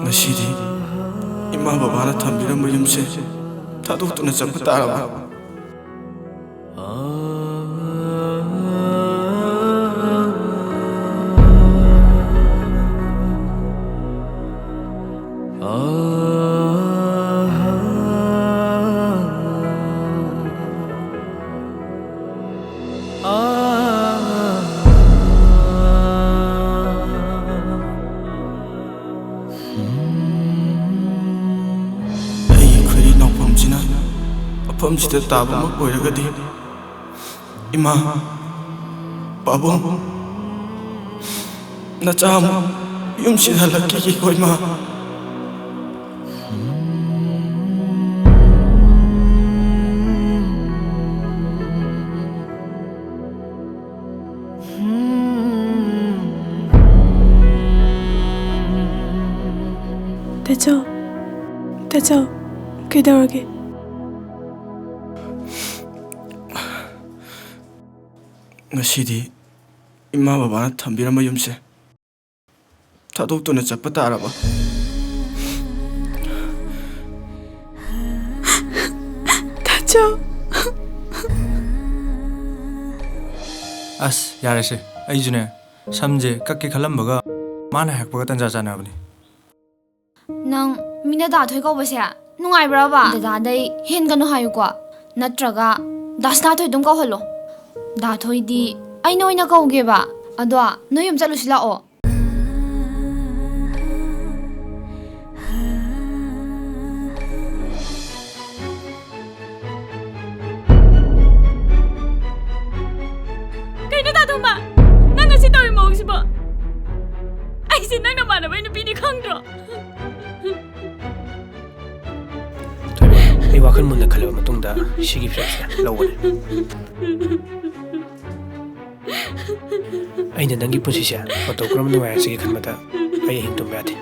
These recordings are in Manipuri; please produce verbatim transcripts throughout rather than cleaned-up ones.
ꯉꯁꯤꯗꯤ ꯏꯃꯥ ꯕꯕꯥꯅ ꯊꯝꯕꯤꯔꯝꯕ ꯌꯨꯝꯁꯦ ꯊꯥꯗꯣꯛꯇꯨꯅ ꯆꯠꯄ ꯇꯥꯔꯕ? ꯑꯩꯒꯤ ꯈꯣꯏꯔꯤ ꯅꯥꯎꯐꯝꯁꯤꯅ ꯃꯐꯝꯁꯤꯗ ꯇꯥꯕꯃꯛ ꯑꯣꯏꯔꯒꯗꯤ, ꯏꯃꯥ, ꯄꯥꯕꯨꯡ, ꯅꯆꯥ ꯑꯃꯨꯛ ꯌꯨꯝꯁꯤꯗ ꯍꯜꯂꯛꯈꯤꯒꯦꯀꯣ, ꯏꯃꯥ꯫ ꯇꯥꯆꯧ, ꯇꯥꯆꯧ, ꯀꯩꯗꯧꯔꯒꯦ? ꯉꯁꯤꯗꯤ ꯏꯃꯥ ꯕꯕꯥꯅ ꯊꯝꯕꯤꯔꯝꯕ ꯌꯨꯝꯁꯦ ꯊꯥꯗꯣꯛꯇꯨꯅ ꯆꯠꯄ ꯇꯥꯔꯕ? ꯇꯥꯆꯧ꯫ ꯑꯁ, ꯌꯥꯔꯦꯁꯦ꯫ ꯑꯩꯁꯨꯅꯦ, ꯁꯝꯁꯦ ꯀꯛꯀꯦ ꯈꯜꯂꯝꯕꯒ ꯃꯥꯅ ꯍꯥꯏꯔꯛꯄꯒ ꯇꯟꯖꯥ ꯆꯥꯟꯅꯕꯅꯤ꯫ ꯅꯪ ꯃꯤꯅ ꯗꯥ ꯊꯣꯏ ꯀꯧꯕꯁꯦ ꯅꯨꯡꯉꯥꯏꯕ꯭ꯔꯕ? ꯗꯗꯥꯗꯩ ꯍꯦꯟꯒꯅꯨ ꯍꯥꯏꯌꯨꯀꯣ, ꯅꯠꯇ꯭ꯔꯒ ꯗꯥ ꯁꯅꯥꯊꯣꯏ ꯑꯗꯨꯝ ꯀꯧꯍꯜꯂꯣ꯫ ꯗꯥ ꯊꯣꯏꯗꯤ ꯑꯩꯅ ꯑꯣꯏꯅ ꯀꯧꯒꯦꯕ꯫ ꯑꯗꯣ ꯅꯣꯏ ꯌꯨꯝ ꯆꯠꯂꯨꯁꯤ ꯂꯥꯛꯑꯣ꯫ ꯀꯩꯅꯣ ꯇꯥ ꯇꯣꯝꯕ? ꯅꯪ ꯉꯁꯤ ꯇꯧꯔꯤ ꯃꯑꯣꯡꯁꯤꯕꯣ? ꯑꯩꯁꯦ ꯅꯪ ꯅꯃꯥꯟꯅꯕꯩ ꯅꯨꯄꯤꯅꯤ ꯈꯪꯗ꯭ꯔꯣ? ꯊꯣꯏꯕꯤ, ꯑꯩ ꯋꯥꯈꯜ ꯃꯨꯟꯅ ꯈꯜꯂꯕ ꯃꯇꯨꯡꯗ ꯁꯤꯒꯤ ꯐꯤꯔꯦꯞꯁꯦ ꯂꯧꯕꯅꯦ꯫ ꯑꯩꯅ ꯅꯪꯒꯤ ꯄꯨꯟꯁꯤꯁꯦ ꯃꯇꯧ ꯀꯔꯝꯅ ꯅꯨꯡꯉꯥꯏꯍꯟꯁꯤꯒꯦ ꯈꯟꯕꯗ ꯑꯩ ꯑꯍꯤꯡ ꯇꯨꯝꯕ ꯌꯥꯗꯦ꯫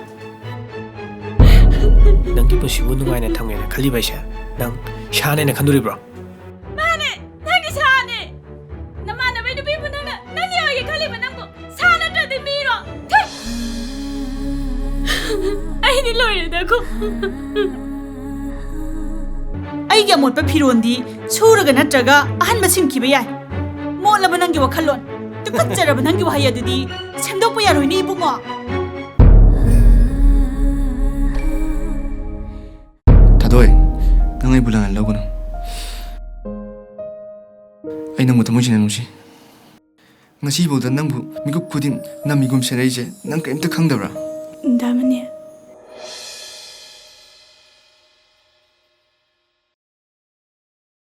ꯅꯪꯒꯤ ꯄꯨꯟꯁꯤꯕꯨ ꯅꯨꯡꯉꯥꯏꯅ ꯊꯝꯒꯦꯅ ꯈꯜꯂꯤꯕ ꯑꯩꯁꯦ ꯅꯪ ꯁꯥꯅꯦꯅ ꯈꯟꯗꯣꯔꯤꯕ꯭ꯔꯣ? ꯃꯥꯅꯦ, ꯅꯪꯗꯤ ꯁꯥꯅꯦ꯫ ꯅꯃꯥꯟꯅꯕꯤ ꯅꯨꯄꯤꯕꯨ ꯅꯪꯅ ꯅꯪꯒꯤ ꯑꯣꯏꯒꯦ ꯈꯜꯂꯤꯕ ꯅꯪꯕꯨ ꯁꯥ ꯅꯠꯇ꯭ꯔꯗꯤ ꯃꯤꯔꯣ? ꯊꯨꯏ! ꯑꯩꯗꯤ ꯂꯣꯏꯔꯦꯗꯀꯣ꯫ ꯑꯩꯒꯤ ꯑꯃꯣꯠꯄ ꯐꯤꯔꯣꯟꯗꯤ ꯁꯨꯔꯒ ꯅꯠꯇ꯭ꯔꯒ ꯑꯍꯟꯕ ꯁꯤꯟꯈꯤꯕ ꯌꯥꯏ꯫ ꯃꯣꯠꯂꯕ ꯅꯪꯒꯤ ꯋꯥꯈꯜꯂꯣꯟ, ꯇꯨꯀꯠꯆꯔꯕ ꯅꯪꯒꯤ ꯋꯥꯍꯩ ꯑꯗꯨꯗꯤ ꯁꯦꯝꯗꯣꯛꯄ ꯌꯥꯔꯣꯏꯅꯦ, ꯏꯕꯨꯡꯉꯣ꯫ ꯊꯥꯗꯣꯏ, ꯅꯪ ꯑꯩꯕꯨ ꯂꯥꯟꯅ ꯂꯧꯒꯅꯨ꯫ ꯑꯩ ꯅꯪꯕꯨ ꯊꯃꯣꯏ ꯁꯦꯡꯅ ꯅꯨꯡꯁꯤ꯫ ꯉꯁꯤꯐꯥꯎꯗ ꯅꯪꯕꯨ ꯃꯤꯀꯨꯞ ꯈꯨꯗꯤꯡ ꯅꯝꯃꯤꯒꯨꯝ ꯁꯦꯟꯅꯔꯤꯁꯦ ꯅꯪ ꯀꯔꯤꯝꯇ ꯈꯪꯗꯕ꯭ꯔꯥ? ꯗꯥ ꯃꯅꯤ,